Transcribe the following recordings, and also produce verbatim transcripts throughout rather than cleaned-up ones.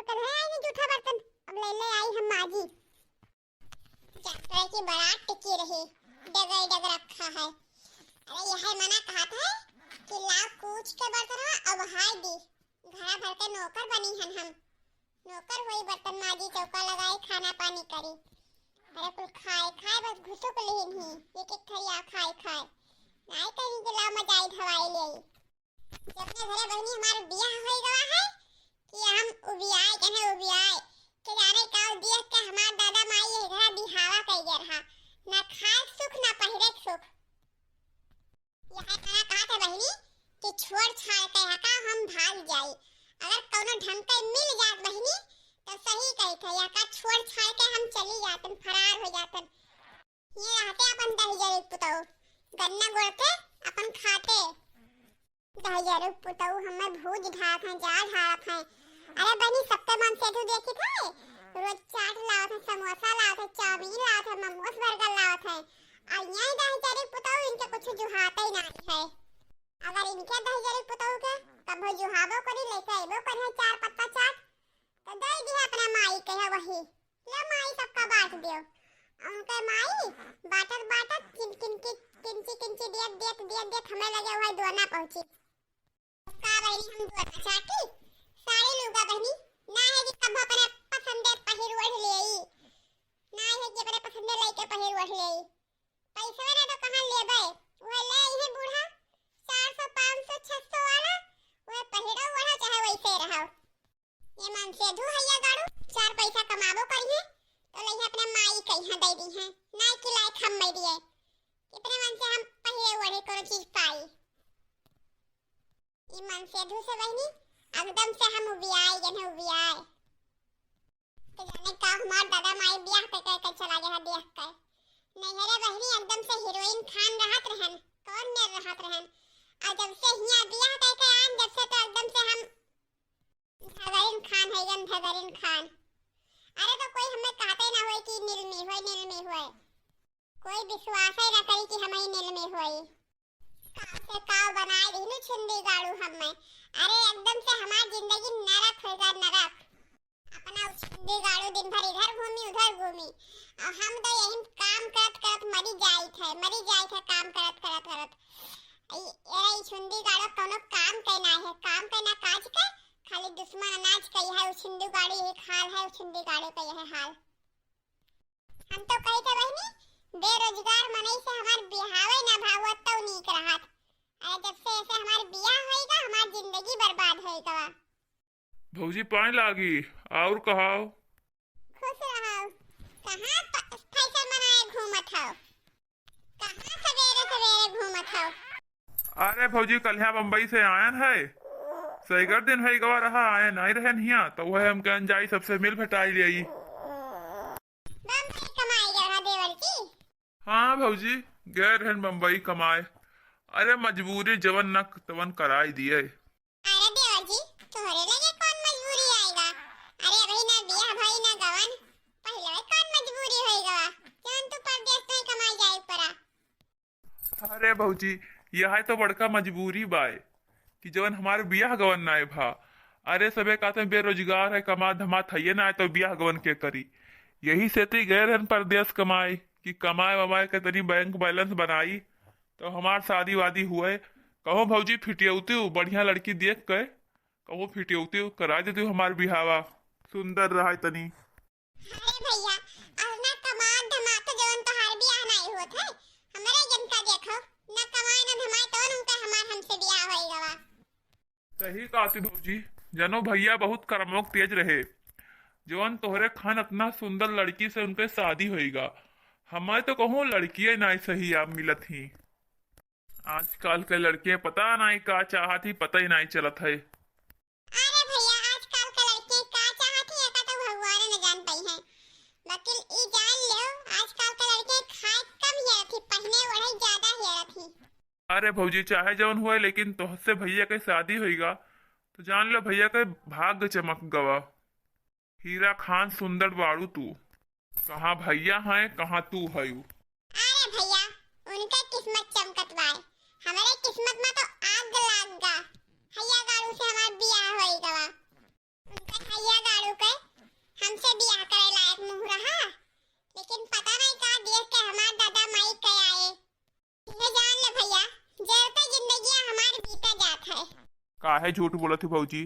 कल है आई है जूठा बर्तन, अब ले ले आई हम माजी। जातरा की बारात टिकी रही, डगर डगर रखा है। अरे यह मना कहत है कि लाव कूच के बर्तन, अब हाय दी, घरा भर के नौकर बनी हन हम। नौकर होई, बर्तन माजी, चौका लगाई, खाना पानी करी। अरे कुल खाए खाए बस घुसुक लिहिन ही, एक एक थरिया खाए खाए। नाई कहीं के लाव मजाई धवाई ले। जब अपने घरे बहिनी हमार बियाह होई गवा है कि हम उबियाए, जने उबियाए, के जाने का देख के हमार दादा माई ये घरा बिहावा कई गए रहा, ना खाए सुख ना पहिरे सुख। यह कहना कहत है बहिनी कि छोड़ छाड़ के यहका हम भाग जाई। अगर कौनो ढंग के मिल जात बहिनी तो सही कही थे, यहका छोड़ छाड़ के हम चली जातन, फरार हो जातन। ये रहते अपन दहिजरे पुतऊ, गन्ना गोड़ते अपन खाते। दहिजरे पुतऊ हमें भूज ढारत हैं, जा ढारत हैं। अरे बहिनी, सबके मन से तू देखी थे, रोज चाट लावत है, समोसा लावत है, चाउमीन लावत है, मोमोज बर्गर लावत है। और यही दहिजरे पुतऊ इनके कुछ जुहाते ही ना है। अगर इनके दहिजरे पुतऊ के कभो जुहाबो करी, लेके अइबो करी चार पत्ता चाट, तो दे दी अपना माई के है वही। ले माई सबका बांट दियो। और उनके माई बांटत बांटत किन किन की किंची किंची दियत दियत दियत दियत हमें लगे वही दुआना पहुंची। का बहिनी हम दुआना चाटी? साड़ी लूगा बहिनी, ना है कि कब अपने पसंदे पहिर ओढ़ लेई, ना है कि अपने पसंदे लेके पहिर ओढ़ लेई। पैसवे ना तो कहाँ लेबे, वह ले आई है बूढ़ा, चार सौ, पाँच सौ, छह सौ वाला, वह पहिरो ओढ़ो चाहे वैसे रहो। ये मन से धू हैया गाड़ू, चार पैसा कमाबो करिहे, तो लइहे अपने माई के यहाँ दे दीहे, नाई कि लायक हम में दिए। कितने मन से हम पहिरे ओढ़े कोनो चीज पाई। ये मन से धू से बहिनी, एकदम से हम उबियाए, जने उबियाए। तो जाने का हमार दादा माई बियाह के, के, के चला गया देख के। नहीं रे बहिनी, एकदम से हीरोइन खान रहत रहन, कौन नियर रहत रहन। और जब से हिया बियाह के, के आन, जब से तो एकदम से हम भगरिन खान है जन, भगरिन खान। अरे तो कोई हमें कहते ना होए कि नीलमी होए, नीलमी होए। कोई विश्वास ही ना करी कि हम ही नीलमी होई। काव से काव बनाए दिहनु छुंदी गाड़ू हमें। अरे एकदम से हमार जिंदगी नरक होएगा, नरक। अपना उ छुंदी गाड़ू दिन भर इधर घूमी, उधर घूमी। और हम तो यही काम करत करत मरी जाइत है, मरी जाइत है काम करत करत करत। ई, एरा ई छुंदी गाड़ू कौनो काम के ना है, काम के ना काज के, खाली दुश्मन अनाज के है। उ छुंदी गाड़ू यही हाल है, उ छुंदी गाड़ू का यही हाल। हम तो कही थे बहिनी, बेरोजगार मनई से हमार बिहावे ना भावत तो नीक रहत। अरे जब से ऐसे हमार बियाह होइगा, हमार जिंदगी बर्बाद होइगा। भौजी पाए लागी, और कहाओ? खुश रहो। कहाँ प-, फैशन बनाए घूमत हो? कहाँ सवेरे सवेरे घूमत हो? अरे भौजी, कल यहाँ बम्बई से आयन है, सैगर दिन है गवा रहा, आयन नहीं रहन हिया, तो वह हम कहन जाई सबसे मिल भेटाई ले आई। बम्बई कमाई गए रहा देवर जी? हाँ भौजी, गए रहन बम्बई कमाए। अरे मजबूरी जवन न तवन कराई दिए। अरे देवर जी, तोहरे लगे कौन मजबूरी आएगा? अरे अभी ना बियाह भई ना गवन, पहले कौन मजबूरी होई गवा, जौन तू परदेस में कमाई जाए पड़ा? अरे भौजी, यह तो बड़का मजबूरी बाय कि जवन हमार बियाह गवन नाय भा। अरे सबे कहते हैं बेरोजगार है, कमा धमा थइये ना है तो बियाह गवन के करी। यही सेती गए रहन परदेस कमाए कि कमाए वमाए के तनी बैंक बैलेंस बनाई तो हमार शादी वादी हुए। कहो भौजी फिटियौती बढ़िया लड़की देख के कहो फिटियौती करा देती हमार बिहावा, सुंदर रहा तनी। अरे भैया, और ना कमात धमात जवन तोहार बियाह नाई होत है, हमरे जनता देखो, ना कमाए ना धमाए तवन उनका हमार हमसे बियाह होई गवा। सही कहती भौजी, जनो भैया बहुत करमोक तेज रहे, जवन तोहरे खान इतना सुंदर लड़की से उनके शादी होईगा। हमें तो कहूँ लड़किए नाई सही आप मिलत ही। आजकल के लड़के पता नाई का चाहत ही, पता ही नाई चलत है। अरे भैया, आजकल के लड़के का चाहत ही, एका तो भगवान न जान पाई है। लेकिन ई जान लो, आजकल के लड़के खाए कम हेरत ही, पहने ओढ़े ज्यादा हेरत ही। अरे भौजी, चाहे जौन होए, लेकिन तोहसे भैया के शादी होईगा, तो जान लो भैया के भाग्य चमक गवा। हीरा खान सुंदर बाड़ू तू, कहाँ भैया हैं, कहाँ तू हयू। अरे भैया, उनके किस्मत चमकत बाय, हमरे किस्मत में तो आग लाग गा। हैया गाड़ू से हमार बियाह होई गवा। उनके हैया गाड़ू काहे झूठ बोलत ही भौजी?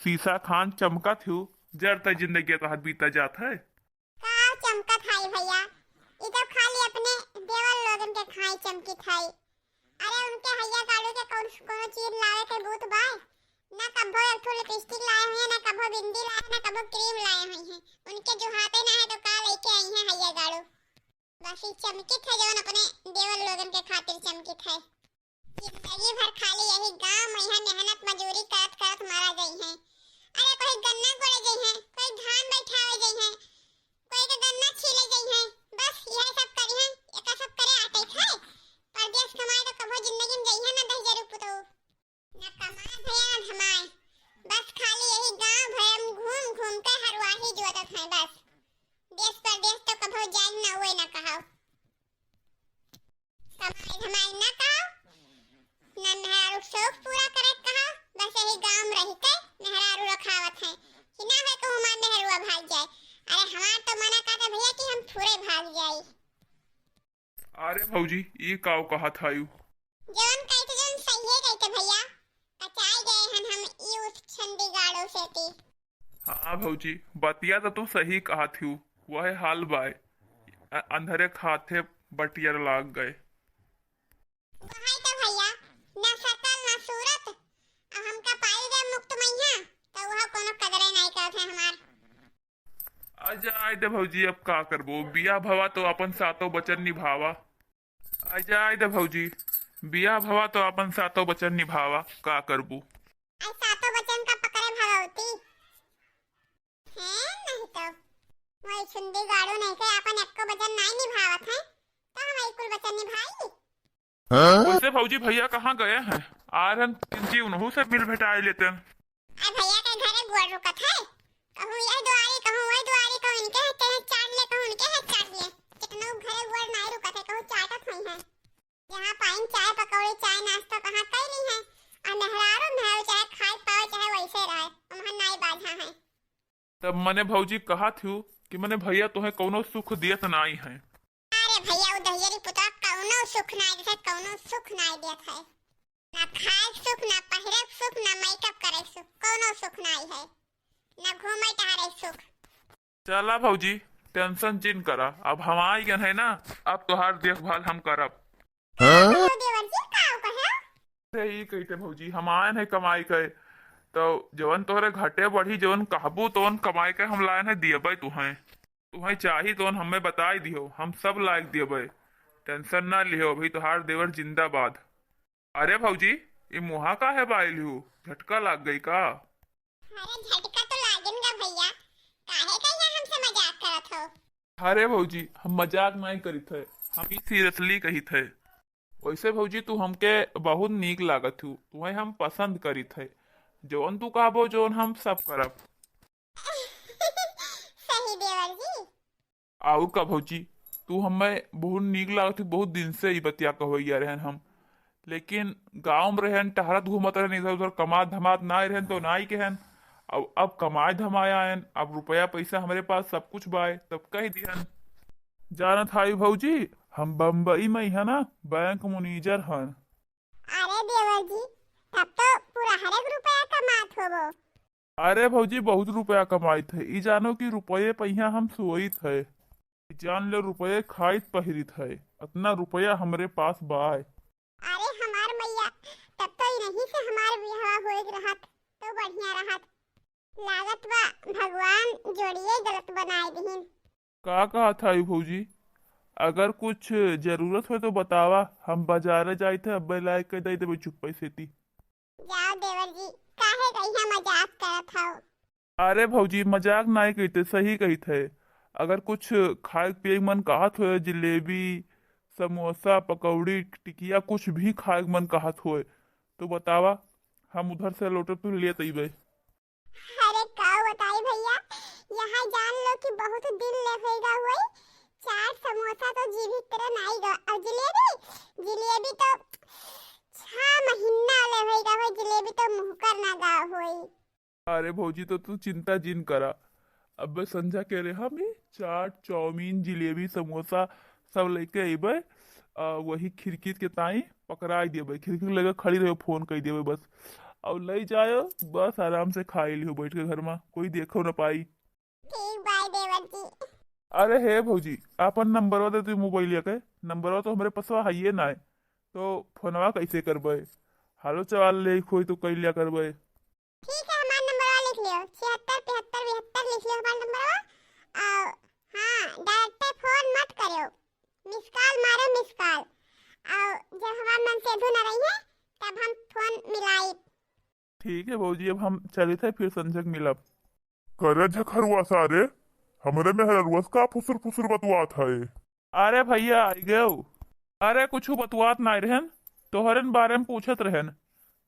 शीशा खान चमकत ही, जरत जिंदगी तोहार बीता जात है। का चमकत है भैया? ई तो खाली अपने देवर लोगन के खाई चमकित है। अरे उनके हइया गाड़ू के कौन, कोनो चीज लावे के बूत बा? ना कभो एक ठो लिपस्टिक लाए हुई है, ना कभो बिंदी लाए, ना कभो क्रीम लाए हुई है। उनके जो हाथे ना है तो का लेके आई है हइया गाड़ू? बस ई चमकित है जौन अपने देवर लोगन के खातिर चमकित है। जिंदगी भर खाली यही गाँव में यहाँ मेहनत मजूरी करत करत मारा गई है। अरे कोई गन्ना कोड़े गई है, कोई धान बैठावे गई है, कोई के गन्ना छीले गई है, बस यह सब करी है, एका सब करे आटे खाए। परदेस कमाए तो कभो जिंदगी में गई है ना दहिजरू पुतऊ। न कमाए भैया न धमाए, बस खाली यही गाँव भर में घूम घूम के हरवाही जोतत हैं बस। देश परदेश तो कभो जाए न हुए न कहो। कमाए धमाए न कहो, न मेहरारू शौक पूरा करे कहो, बस यही गाँव में रह के मेहरारू रखावत हैं कि ना है कहूँ हमार मेहरुआ भाग जाए। अरे हमार तो मना कहता भैया कि हम फुरे भाग जाई। अरे भौजी, ई काव कहत हायू? जौन कहते जौन सहिए कहते भैया, कचाई गए हन हम ई उस छंडी गाड़ो से ती। हाँ भौजी, बतिया तो तू सही कहत हू, वह हाल बाय। अ-, अंधरे खाते बटियर लाग गए। वही तो भैया, ना शकल ना सूरत, अब हमका पाई गए मुक्त मैया, तो वह कोनो कदरे नहीं करत है हमार। आ जाए दे भौजी, अब का करबो, बियाह भवा तो अपन सातों वचन निभावा। आ जाए दे भौजी, बियाह भवा तो अपन सातों वचन निभावा, का करबू। आई सातों वचन का पकड़े भगवती। हैं, नहीं तो। वही छुंदी गाड़ू नहीं के अपन एको वचन नहीं निभावत है, तो हम एक कुल वचन निभाई। हाँ? वैसे भौजी भैया कहाँ गए हैं? आ रहन किंची उनहू से मिल भेटाए लेते हैं। आ भैया के घरे गोड़ रुकत है, कहूँ यह दुआरी, कहूँ वह दुआरी, कहूँ इनके हाथ के हाथ चाट ले, कहूँ उनके हाथ चाट ले। कितनो घरे गोड़ नहीं रुकत है, कहूँ चाटत हुई है। यहाँ पाइन चाय पकौड़ी, चाय नाश्ता कहाँ कैली है। आ मेहरारू, मेहरारू चाहे खाए पावे, चाहे वैसे रहे, उम्हन नहीं बाझा है। तब मने भौजी कहत हूँ कि मने भैया तोहे कौनो सुख दियत नाई है। अरे भैया, उ दहियरी पुतवा कौनो सुख नाई देत है, कौनो सुख नाई देत है। ना खाए सुख, ना पहिरे सुख, ना मेकअप करे सुख, कौनो सुख नाई है, ना घूमे टहरे सुख। चला भौजी, टेंशन जिन करा, अब हम आई गन है ना, अब तोहार देखभाल हम करब। हाँ? देवर जी, का कहे? अरे ई कहते भौजी, हम आयन है कमाई के, तो जवन तोहरे घटे बढ़ी, जवन कहबू तवन कमाई के हम लायन है दियबे तुहें। तुहें चाही तवन हमें बताई दिहो, हम सब लायक दियबे। टेंशन ना लिहो, अभी तोहार देवर जिंदाबाद। अरे भौजी, ई मुहा काहे बाइल हू? झटका लाग गई का? अरे झटका तो लागेन गा भैया, काहे का यहाँ हमसे मजाक करत हो? अरे भौजी, हम मजाक नहीं करित है, हम ई सीरियसली कहित है। वैसे भौजी, तू हमके बहुत नीक लागत हू, तुहें हम पसंद करित है। जौन तू कहबो, जौन हम सब करब। सही देवर जी। और का भौजी, तू हमें बहुत नीक लागत हू, बहुत दिन से ई बतिया कहवैया रहन हम, लेकिन गाँव में रहन, टहरत घूमत रहन, इधर उधर कमात धमात नाई रहन तो नाई कहन। अब, अब कमाए धमाए आयन, अब रुपया पैसा हमरे पास सब कुछ बाय, तब कह दिहन। जानत हाई भौजी, हम बम्बई में है ना, बैंक मैनेजर हन। अरे देवर जी, तब तो पूरा हर एक रुपया कमात होबो। अरे भौजी, बहुत रुपया कमाइत है। ई जानो कि रुपये पहिया हम सोइत है। ई जान लो, रुपये खाइत पहिरित है। अतना रुपया हमरे पास बाय। अरे हमार मैया, तब तो इन्हीं से हमार बियाह होए रहत, तो बढ़िया रहत। लागत बा भगवान जोड़िए गलत बनाए दिहिन। का कहत हई भौजी? अगर कुछ जरूरत होय तो बतावा, हम बाजारे जाइत है, अब्बे लाए के दे देबे चुप्पे सेती। जाओ देवर जी, काहे का इहाँ मजाक करत हव? अरे भौजी, मजाक नाई कहित है, सही कहित है। अगर कुछ खाए पिए के मन कहत होय, जलेबी, समोसा, पकौड़ी, टिकिया, कुछ भी खाए के मन कहत होय, तो बतावा, हम उधर से लौटब तो लेत अइबे। अरे का बताई भैया, यहाँ जान लो कि बहुत दिन ले होएगा हुई, चाट समोसा तो जीभी तेरे नाई गा, और जलेबी, जलेबी तो छह महीना ले होएगा हुई, जलेबी तो मुँह कर ना गा हुई। अरे भौजी, तो तू चिंता जिन करा, अब्बे संझा के रे हम ई चाट, चाउमीन, जिलेबी, समोसा सब लेके अइबे। आ, वही खिड़की के ताई पकड़ाई देबे, खिड़की के लगे खड़ी रहे, फोन कर देबे बस। और लई जायो, बस आराम से खाई लिहो बैठ के घर मा, कोई देखो न पाई। ठीक बाय देवर जी। अरे हे भौजी, आपन नंबरवा दे तू मोबाइलिया के, नंबरवा तो हमरे पसवा हइये नाय, तो फोनवा कैसे करबे? हालो चाल ले कोई तो कैलिया करबे। ठीक है, हमार नंबरवा लिख लियो, छिहत्तर तिहत्तर बिहत्तर लिख लियो हमार नंबरवा। और हाँ, डायरेक्ट फोन मत करियो, मिस कॉल मारो, मिस कॉल। और जब हमार मन सेधु न रही है, तब हम फोन मिलाई। ठीक है भौजी, अब हम चलित है, फिर संझक मिलब। करे झखरुआ सारे, हमरे मेहररुआ से का फुसुर फुसुर बतुआत है? अरे भैया, आई गयो। अरे कुछ बतुआत नाय रहन, तोहरन बारे में पूछत रहन।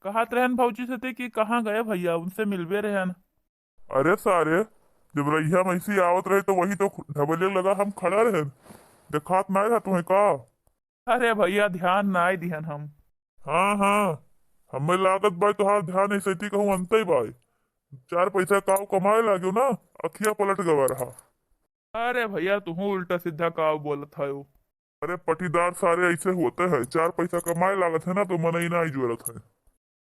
कहत रहन भौजी से कि कहाँ गए भैया, उनसे मिलबे रहन। अरे सारे, जब रहिया में ऐसी आवत रहे तो वही तो ढबलिया लगा हम खड़ा रहन, देखात नाय रहा तुम्हें का? अरे भैया, ध्यान नाय दिहन हम। हाँ, हाँ, हमें लागत बाय तोहार ध्यान ऐसे थी कहूँ अंते बाय। चार पैसा काव कमाए लाग्यो ना, अखिया पलट गवा रहा। अरे भैया, तुहू उल्टा सीधा काव बोलत हयो। अरे पटीदार सारे ऐसे होते हैं, चार पैसा कमाए लागत है ना तो मनई नाई जोरत है,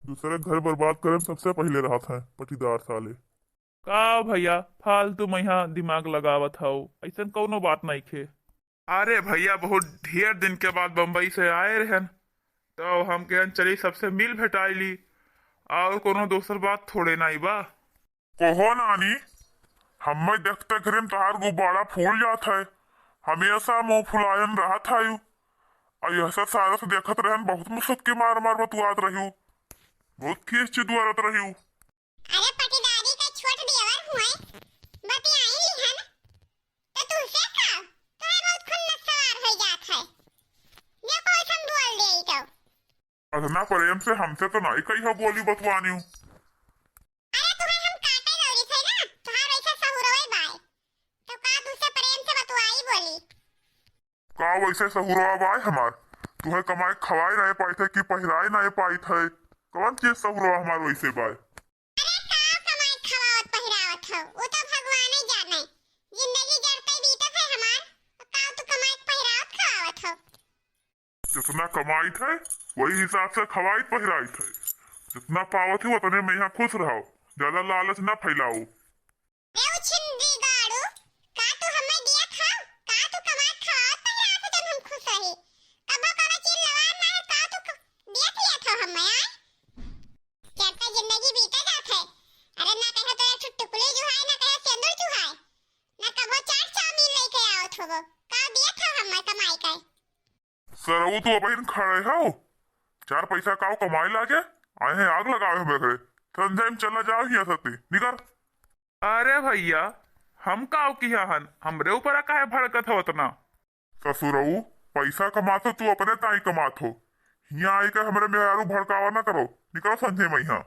दूसरे घर बर्बाद करे में सबसे पहले रहत है पटीदार साले। का भैया, फालतू में यहाँ दिमाग लगावत हौ, ऐसन कौनो बात नहीं खे। अरे भैया, बहुत ढेर दिन के बाद बम्बई से आए रहन, तो हम कहन चली सबसे मिल भेटाई ली, और कोनो दोसर बात थोड़े नाई बा। कहो नानी, हमें देखते घरे में तोहार गुब्बारा फूल जात है, हमेशा मुंह फुलायन रहत है। और यह सब सारा से देखत रहन, बहुत मुसुक के मार मार बतुआत रही, बहुत खींच चिदुआरत रही। अरे पटीदारी का छोट देवर हुए, बतियाई लिहन, तो तुमसे का? तोहे बहुत खुन्नस सवार हो जात है। देखो ऐसन बोल दे तो। अतना प्रेम से हमसे तो नहीं कही हो बोली बतवानी हूँ। अरे तुम्हें हम काटे दौरी थे ना, तुम्हार वैसे सहुरवे बाय। तो का तुमसे प्रेम से बतवाई बोली? का वैसे सहुरवा बाय हमार? तुहे कमाए खवाए नहीं पाई थे कि पहिराए नहीं पाई थे? कौन चीज सहुरवा हमार वैसे बाय? अरे का कमाई खवावत पहिरावत हो, वो तो भगवान ही जाने। जिंदगी जरते बीतत है हमार, का तू कमाई पहिरावत खवावत हो? जितना कमाई थे, वही हिसाब से खवाई पहिराई थे। जितना पावत हो, उतने में यहाँ खुश रहो, ज्यादा लालच ना फैलाओ। ए उछिंदी गाड़ू, का तू हमें दिया था? का तू कमात खात पहिरात जब हम खुश रही? कबो कबो चीज लवार ना है, का तू क-, दिया था हमें, आय? चलता जिंदगी बीते जात है। अरे ना कहो तो एक ठो टुकली जुहाय, ना कहो सेंदूर चुहाय, ना कबो चाट चाउमीन लेके आवत होबो। का दिया था हमें कमाई का? सरऊ तू अबहिन खड़े हो, चार पैसा काव कमाए लागे, आए हैं आग लगावे हमें घरे। संझा में चला जाओ हियाँ से, निकर। अरे भैया, हम काव किहा हन, हमरे ऊपर काहे भड़कत हो इतना? ससुरऊ, पैसा कमात हो तू अपने ताई कमात हो, हियाँ आई के हमरे मेहरारू भड़कावा ना करो, निकरो संझे में यहाँ।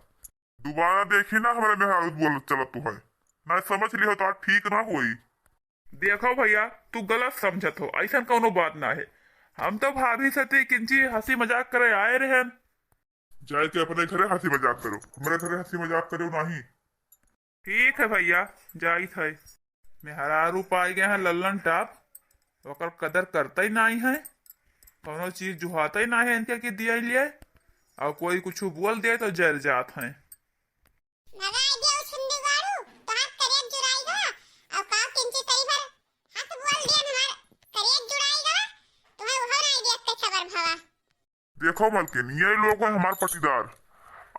दोबारा देखी ना हमरे मेहरारू बोलत चलत तू है, ना समझ लिहो तो ठीक ना होई। देखो भैया, तू गलत समझत हो, ऐसन कौनो बात ना है। हम तो भाभी से ती किंची हंसी मजाक करे आए रहन। जाए के अपने घरे हंसी मजाक करो, हमरे घरे हंसी मजाक करो नहीं। ठीक है भैया, जाइत है। मेहरारू पाए गए हैं लल्लन टाप, ओकर कदर करता ही नहीं है, कौनो चीज जुहाता ही नहीं है इनके कि दिया लिए, और कोई कुछ बोल दे तो जर जात है। लगाई दिया उस हिंदू गाड़ू, तोहार करेज जुड़ाई गवा, और का किंची तई भर हंस बोल दिया हमार करेज जुड़ाई गवा, तुम्हें उहो नहीं दिया के खबर भवा। देखो मलकिन, ये लोग हैं हमार पटीदार,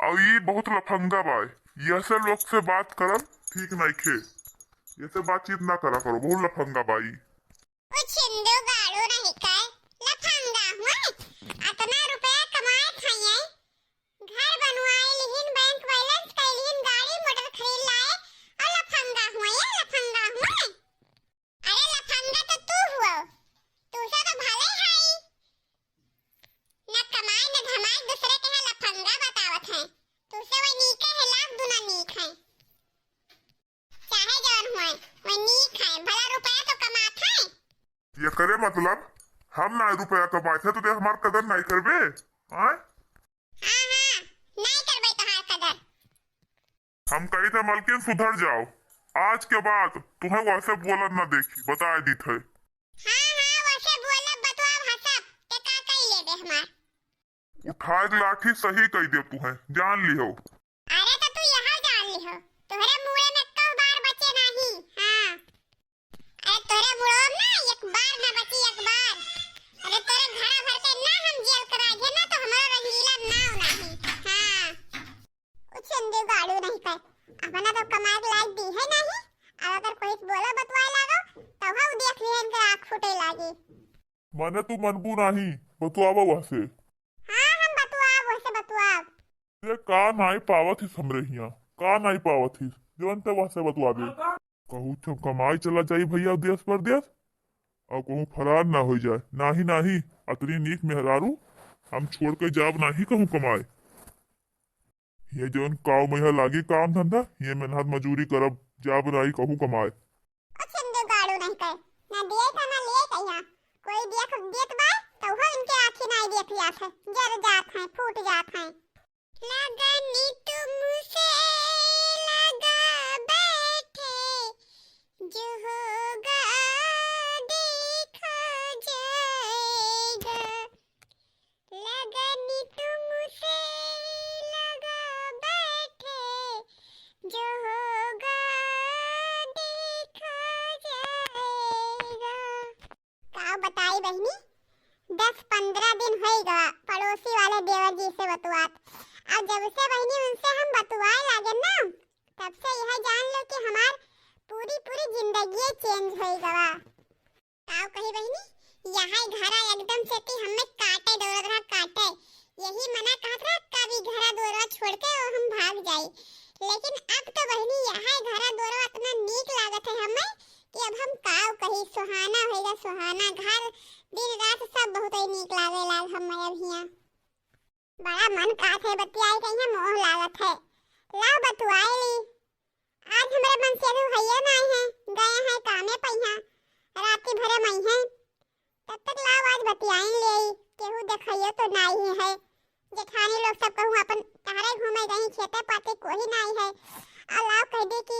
और ये बहुत लफंगा बाय, ये ऐसे लोग से बात करल ठीक नहीं खे, ये से बातचीत ना करा करो, बहुत लफंगा बाई। उ छिंदू गाड़ू नहीं कै, लफंगा हुए। अतना रुपया कमाए खाइए, घर बनवाए लिहिन, बैंक बैलेंस कै लिहिन, गाड़ी मोटर खरीद लाए, और लफंगा हुए, ये लफंगा हुए। अरे लफंगा तो तू हुआ, तू से तो भले है, न कमाए न धमाए, दूसरे के यहाँ लफंगा बतावत है। तू से वही नीके है, लाख दुना नीक है। चाहे जौन होए, वह नीक है, भला रुपया तो कमात है। ये करे मतलब, हम ना रुपया कमात है तो ते हमार कदर नहीं करबे, आय? हाँ, हाँ, नहीं करबे तोहार कदर। हम कही थे मलकिन सुधर जाओ, आज के बाद तुम्हें वैसे बोलन ना देखी, बताए दी थे। हाँ, हाँ, वैसे बोलब बतुआ भाषा, ते का कही लेबे हमार? उठाए के लाठी सही कही दे तुम्हें, जान लिहो। तोहरे मुड़े में कौ बार बचे नाही। हाँ। अरे तोरे मुड़वा में ना एक बार ना बची, एक बार। अरे तोरे घड़ा भर के ना हम जेल करा दे ना तो हमारा रंगीला नाव नाही। हाँ। उ चंदू गाड़ू नहीं कर, अपना तो कमाए के लायक दी है नहीं। अब अगर कोई बोला बतवाए लागो तो हम देख लिहन के आँख फूटे लागी। माने तू मनबू नाही, बतुआवा वहसे। हाँ, हम बतुआब, वहसे बतुआब। ये का नाई पावत हिस हमरे हियाँ, का नाई पावत हिस, जवन ते वहसे बतुआबे। कहूँ हम कमाई चला जाई भैया देश परदेश, और कहूँ फरार ना हो जाए। नाही, नाही, अतनी नीक मेहरारू हम छोड़ के जाब नाही कहूँ कमाए। ये जौन काव मैहा लागी काम धंधा, ये मेहनत मजूरी करब, जाब नाही कहूँ कमाए। ओ छिंदू गाड़ू नहीं कहे, ना दिए का ना लिए कहिया। कोई देख देत बा, तो हो इनके आँखी नाही देख जात है, जर जात है, फूट जात है। लगन तुमसे लगा बैठे, जो होगा देखा जाएगा। लगन तुमसे लगा बैठे, जो होगा देखा जाएगा। का बताई बहिनी, दस पन्द्रह दिन होई गवा पड़ोसी वाले देवर जी से बतुआत। अब जब से बहिनी उनसे हम बतुआए लागे ना, तब से यह जान लो कि हमार पूरी पूरी जिंदगी change होई गवा। का कही बहिनी, यह घरा एकदम से ती हमें काटे दौड़त रहा, काटे। यही मना कहत रहा कभी घरा दुआरवा छोड़ के वो हम भाग जाई। लेकिन अब तो बहिनी यह घरा दुआरवा इतना नीक लागत है हमें कि अब हम काव कही, सुहाना होएगा सुहाना। घर दिन रात सब बहुत ही नीक लागे लाग हमें अब हियाँ। बड़ा मन काथे बतियाई कहिया मोह लागत है। लाव बतुआई ली। आज हमरे मन से अभी भैया नाई है, गए हैं कामे पहिया, राती भरे मई है। तब तक लाव आज बतियाई ले, केहू देखइयो तो नाई है। जेठानी लोग सब कहूँ अपन टहरे घूमे गई, खेते पाते कोई नाई है। आ लाव कह दे कि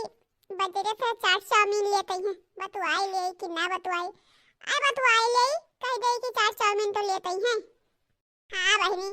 बजरे से चाट चाउमीन लेते हैं, बतुआई ले कि ना बतुआई। आए बतुआई ले, कह दे कि चाट चाउमीन तो लेते हैं। हाँ बहिनी,